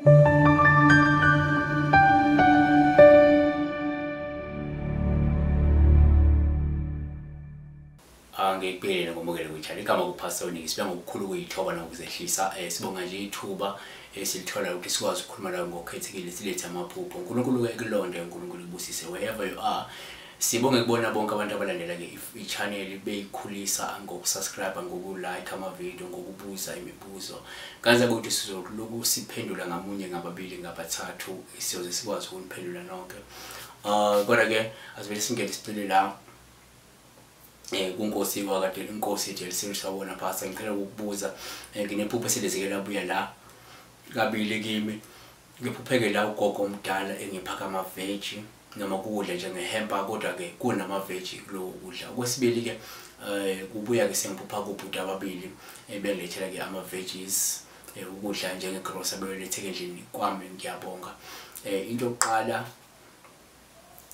Ngikubhekele ngokumukela kwi-channel igama kuPastor Nick sibonga ngokukhulu ukuyithoba nokuzehlisa. Sibonga nje ithuba esilithola ukuthi sikwazi ukukhuluma la ngokukhethekile silethe amaphupho. uNkulunkulu ke kulonde, uNkulunkulu kubusise wherever you are. Sibonge kubona bonke abantu abalandela ke i-channel beyikhulisa ngokusubscribe, ngokulike ama-video, ngokubuza imibuzo. Kanze ukuthi sizoloku siphendula ngamunye, ngababili, ngabathathu, siyoze sikwazi ukuniphendula nonke. Kodwa ke asivele singene sicile la kunkosi wakade inkosi Jerusalem sawona pastor. Ngicela ukukubuza, nginephupho eselizeke labuya la kabili kimi. Ngiphupheke la ugogo omdala engiphaka amaveji noma kudla njengehempa, kodwa ke kunamaveji kulowo kudla. Okwesibili ke kubuya ke sengiphupha kubhuti ababili bengilethela ke ama-veggies, ukudla njengegrosa beyoletheka endlini kwami. Ngiyabonga. Into yokuqala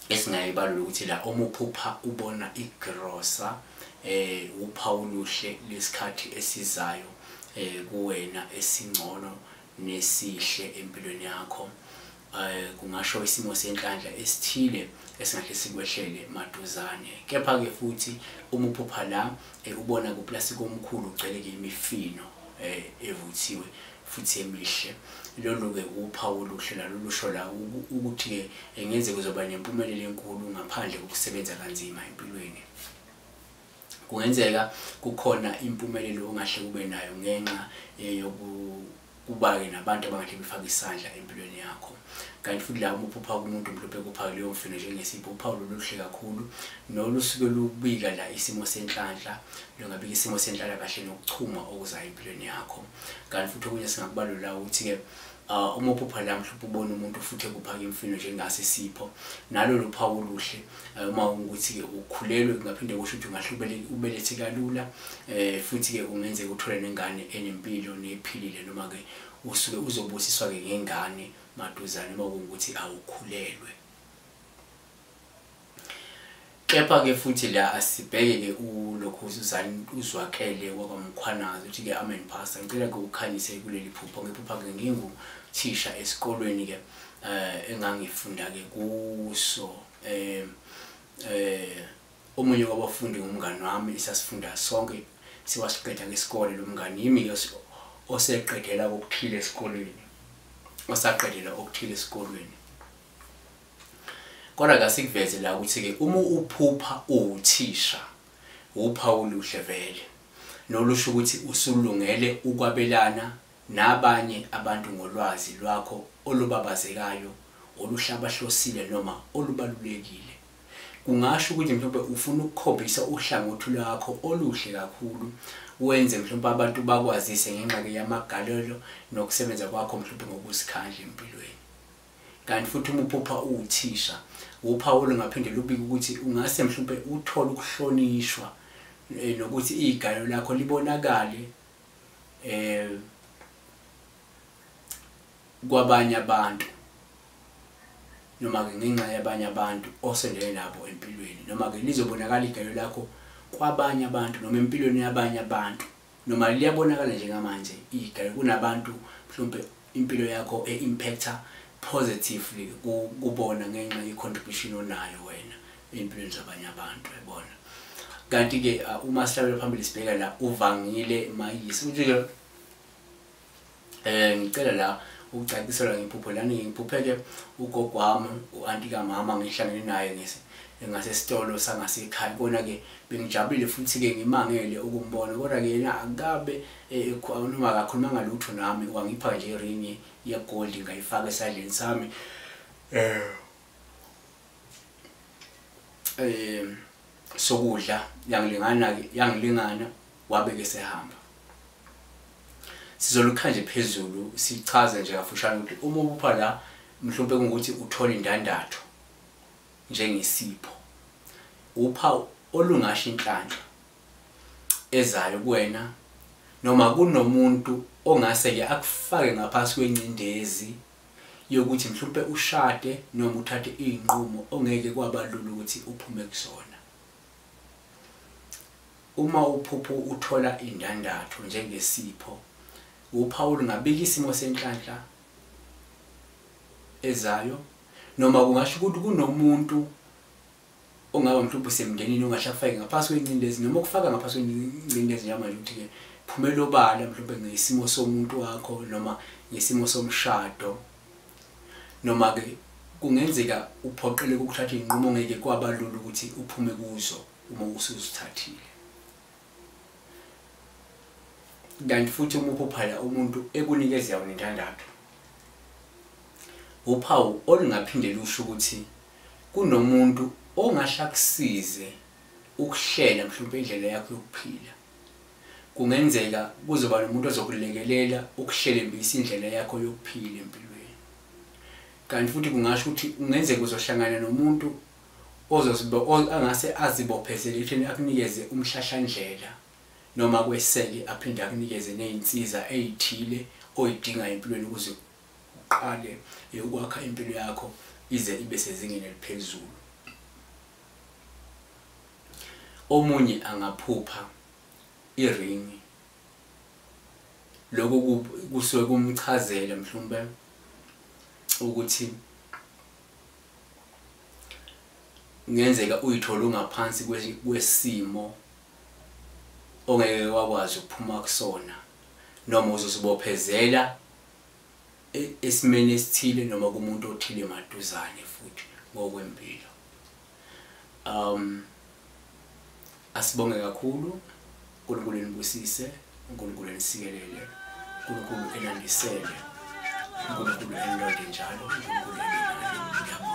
esingayibalula ukuthi la uma uphupha ubona igrosa, uphawu oluhle lesikhathi esizayo kuwena esingcono nesihle empilweni yakho. Kungasho isimo senhlanhla esithile esingahle sikwehlele maduzane. Kepha ke futhi uma uphupha la ubona kuplastic omkhulu ugcwele ke imifino evuthiwe futhi emihle, lolu ke uphawu oluhle nalo lusho la ukuthi ke ngenzeka uzoba nempumelelo enkulu ngaphandle kokusebenza kanzima empilweni. Kungenzeka kukhona impumelelo ongahle kube nayo ngenxa yokuba ke nabantu abangahle befake isandla empilweni yakho. Kanti futhi la uma uphupha kumuntu mhlawumbe kuphaka leyo mfino njengesipho, uphawu loluhle kakhulu nolusuke lubika la isimo senhlanhla, lungabika isimo senhlala kahle nokuchuma okuzayo empilweni yakho. Kanti futhi okunye singakubalula ukuthi ke uma uphupha la mhlawumbe ubona umuntu futhi ekuphaka imfino njengase sipho, nalo luphawu oluhle. Uma ukuthi ke ukhulelwe kungaphinde kusho ukuthi ungahle ubelethe kalula, futhi ke ungenzeka uthole nengane enempilo nephilile, noma ke usuke uzobusiswa ke ngengane maduzane uma kuwukuthi awukhulelwe. Kepha ke futhi la asibheke ke ulokhu uzwakele wakwaMkhwanazi uthi ke amen pastor, ngicela ke ukhanyise kuleli phupho. Ngiphupha ke nginguthisha esikolweni ke engangifunda ke kuso. Omunye wabafundi ngumngani wami, isasifunda sonke siwasiqeda ngesikole. Lo mngani yimi ke oseqedela okuthile esikolweni, osaqedela okuthile esikolweni. Kodwa ke sikuveze la ukuthi ke uma uphupha uwuthisha, uphawu oluhle vele nolusho ukuthi usulungele ukwabelana nabanye abantu ngolwazi lwakho olubabazekayo, oluhlabahlosile noma olubalulekile. Kungasho ukuthi mhlawumbe ufuna ukukhombisa uhlangothi lwakho oluhle kakhulu, wenze mhlawumbe abantu bakwazise ngenxa ke yamagalelo nokusebenza kwakho mhlawumbe ngokusikhandla empilweni. Kanti futhi uma uphupha uwuthisha, uphawu olungaphinde lubike ukuthi ungase mhlawumbe uthole ukuhlonishwa nokuthi igalelo lakho libonakale kwabanye abantu, noma ke ngenxa yabanye abantu osendele nabo empilweni, noma ke lizobonakala igalelo lakho kwabanye abantu noma empilweni yabanye abantu, noma liyabonakala njengamanje igalelo kunabantu mhlawumbe impilo yakho e-impacta positively kubona ngenxa ye-contribution onayo wena empilweni zabanye abantu, yabona. Kanti ke uma sihlabela phambili sibheka la uvangile mayisi uthi ke ngicela la ukucaciselwa ngephupho lana. Ngiphuphe ke ugogo wami, u-anti kamama, ngihlangene naye ngasesitolo sangasekhaya. Kona ke bengijabulile futhi ke ngimangele ukumbona, kodwa ke yena akabe noma akakhulumanga lutho nami, wangipha nje iringi yegold ngayifaka esandleni sami. Sokudla yangilingana ke, yangilingana, wabe ke sehamba. Sizolukha nje phezulu sichaze nje kafushane ukuthi uma uphupha la mhlawumbe kungukuthi uthola indandatho njengesipho, uphawu olungasho inhlanhla ezayo kuwena, noma kunomuntu ongase ke akufake ngaphansi kwencindezi yokuthi mhlawumbe ushade noma uthathe izinqumo ongeke kwabalula ukuthi uphume kuzona. Uma uphupho uthola indandatho njengesipho, uphawu lungabika isimo senhlanhla ezayo, noma kungasho ukuthi kunomuntu ongaba mhlawumbe usemndenini ongahle afake ngaphansi kwengcindezi, noma ukufaka ngaphansi kwengcindezi njengamanje ukuthi-ke phumela obala mhlawumbe ngesimo somuntu wakho noma ngesimo somshado, noma-ke kungenzeka uphoqeleke ukuthatha iy'nqumo ongeke kwaba lula ukuthi uphume kuzo uma usuzithathile. Kanti futhi uma uphupha la umuntu ekunikeza yona indandatho, uphawu olungaphinde lusho ukuthi kunomuntu ongahle akusize ukuhlela mhlawumbe indlela yakho yokuphila. Kungenzeka kuzoba nomuntu ozokulekelela ukuhlelembisa indlela yakho yokuphila empilweni. Kanti futhi kungasho ukuthi kungenzeka uzohlangana nomuntu angase azibophezele ekutheni akunikeze umhlahlandlela noma kweseke, aphinde akunikeze ney'nsiza ey'thile oyidingayo empilweni ukuze uqale ukwakha impilo yakho ize ibe sezingeni eliphezulu. Omunye angaphupha iringi, lokhu kusuke kumchazela mhlawumbe ukuthi kungenzeka uyithole ungaphansi kwesimo ongeke wakwazi ukuphuma kusona, noma uzozibophezela esimeni esithile noma kumuntu othile maduzane futhi ngokwempilo. Asibonge kakhulu, uNkulunkulu enibusise, uNkulunkulu enisikelele, uNkulunkulu enandisele, uNkulunkulu enilonde njalo, uNkulunkulu eninayo.